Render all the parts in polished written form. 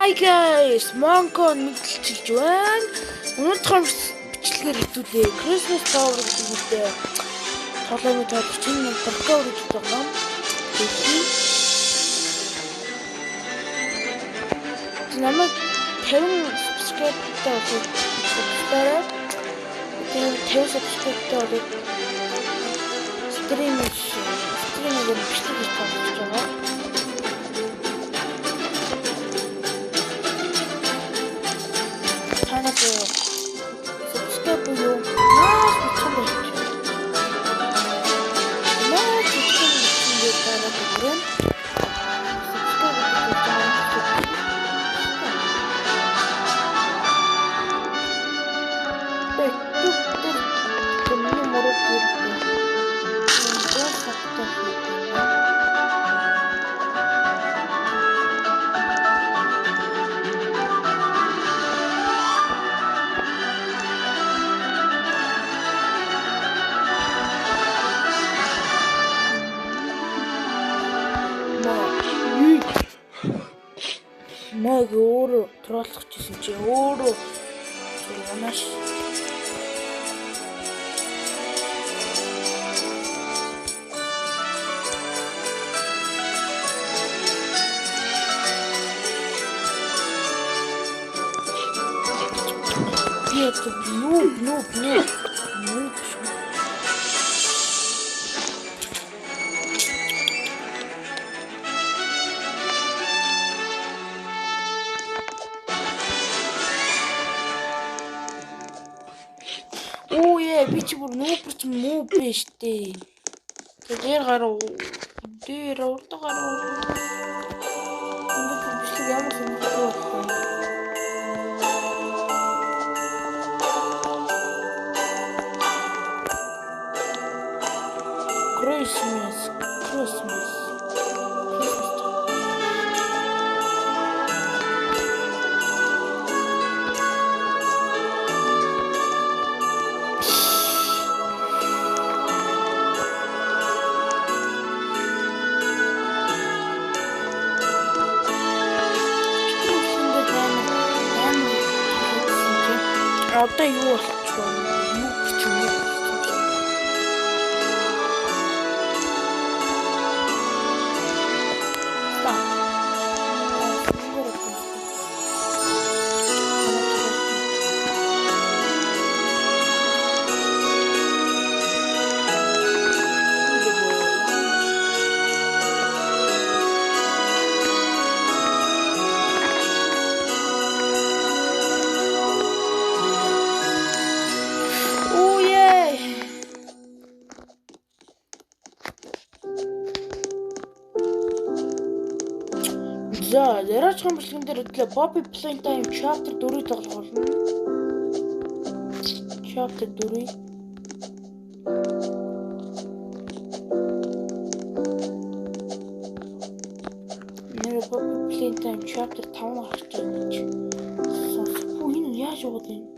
Hi guys, Monko мэдлчилж байна. Өнөөдрийн бичлэгээр хэвтүүлээ. Christmas Tower гэдэг нэртэй тоглоомын тоглогч энэ нь Darko гэж тоглоом. Тэгэхээр намайг 50 subscribe-тай болоод subscribe. Тэгээд 50 subscribe-тай болоод стрим стримээр бичлэг хийж тоглож байгаа. Та нар subscribe буюу маш бичсэн байж. Маш бичсэн бичсэн гэж та нар хэлсэн. Subscribe гэдэг чинь YouTube дээр миний мөрөд ирдэг. Гоо хаттай хийдэг. Маг өөрөө троолох гэсэн чи өөрөө унааш. Би noob noob noob noob шүү. Оо яа, би чи бүр noob ч noob биш дээ. Тэгээ дээр гарав. Дээр урд гарав. Ингээд бичлэг ямар сонирхолтой болох вэ? Christmas, Christmas. Christmas. Одоо юу болчих вэ? Юу ч юм уу болчих. Stop. Oh yeah. За, дараагийн бичлэгэн дээр хөдлөө Poppy Playtime Chapter 4-ийг тоглох болно. Chapter 4-ийг. Нэр Poppy Playtime Chapter 5 гарч байгаа гэж сонсохгүй. Энэ яаж яваад байна?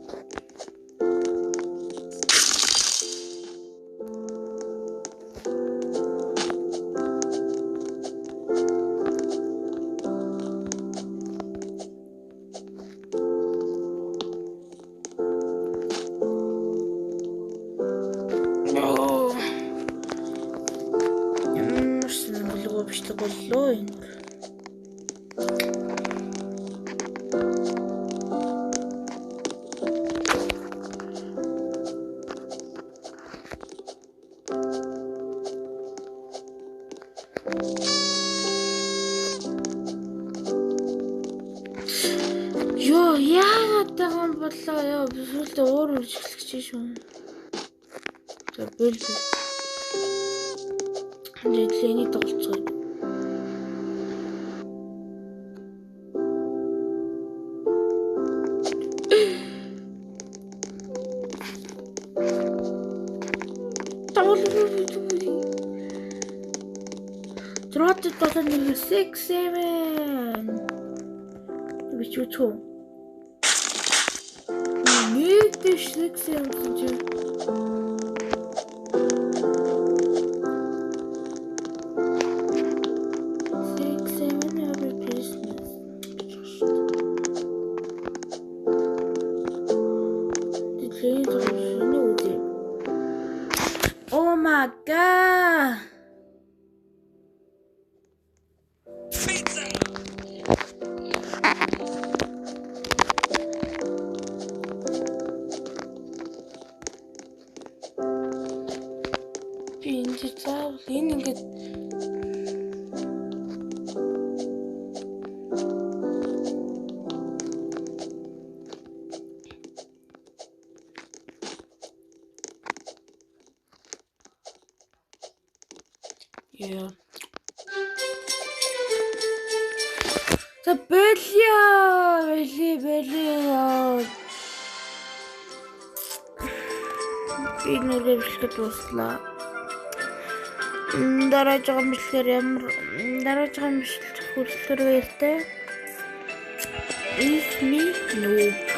Йоо. Ямар сонирхолтой бичлэг боллоо энэ. Йоо, яагаад байгаа юм болоо ёо, би сүүлдээ өөр үржиглэх гэж шүү. За, бэл. Тэгээд энийг тоглолцгоё. Зураад 7 1 6 7. Би ч юу. Нэг дэш 6 7 гэсэн чинь 6 7 every Christmas. My God. Pizza. Би энэ чи заавал энэ ингээд Яа. За бэлиа, бэли бэлиа. Би нүрээ бичлэгээ дууслаа. Дараагийн бичлэгээр ямар дараагийн бичлэг хүрэлтээр баяртай. It's me, noob.